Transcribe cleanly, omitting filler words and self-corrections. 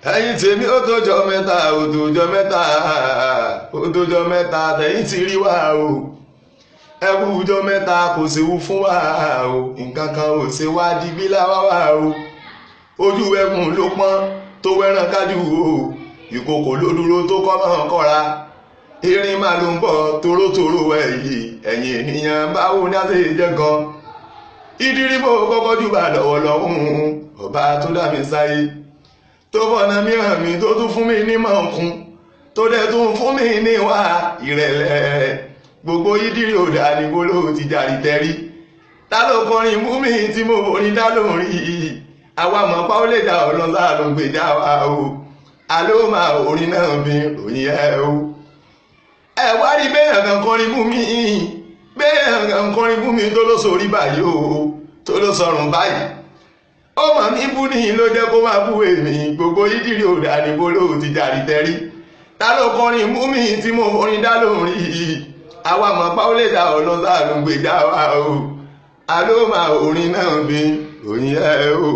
Ẹ̀yin tèmi, ó tójọ́ mẹ́ta, ó tójọ́ mẹ́ta, ó tójọ́ mẹ́ta tẹ̀yin ti rí wa o. Ẹ kú ọjọ́ mẹ́ta, kò séwu fún wa o, nǹkan kan ò ṣe wá, digbí láwá wa o. Ojú ẹkùn ló pọ́n tó wẹ́ràn kájú o, ìkòkò ló dúró tó kọ́ mọ́ kọ́ra, erin máa ló ń bọ̀ torótoró. Ẹ̀yìn ẹ̀yìn ènìyàn, báwo ni a ṣe jẹ́ gan? Ìdíríbò kọ́kọ́ jùbà lọ́wọ́ lọ́hùn ọba tó dá mi sáyé, tó fọ̀nà mìíràn mi, tó tún fún mi ní mọ̀ọ́kún, tó dẹ̀ tún fún mi níwà ìrẹ̀lẹ̀. Gbogbo ìdírí òdà ní bóló ti jàrí tẹ́rí. Ta ló kọrin mú mi tí mo borí dá lórí? Àwa mọ̀ pa ó lè dá ọlọ́sà ló ń gbèjà wa o. Àló máa orin náà fi ròyìn ẹ o. Ẹ wá rí bẹ́ẹ̀ kan kọrin mú mi, bẹ́ẹ̀ kan kọrin mú mi, tó ló sórí báyìí o, tó ló sọrùn báyìí, ó mọ̀ mí bú ní ló jẹ́ kó máa bú èmi. Gbogbo ìdírí òdà ní bóló ti jàrí tẹ́rí. Ta ló kọrin mú mi tí mo forin dá lórí? Àwa mọ̀ pa ó lè dá ọlọ́sà ló ń gbèjà wa o. Àló máa orin náà fi ròyìn ẹ o.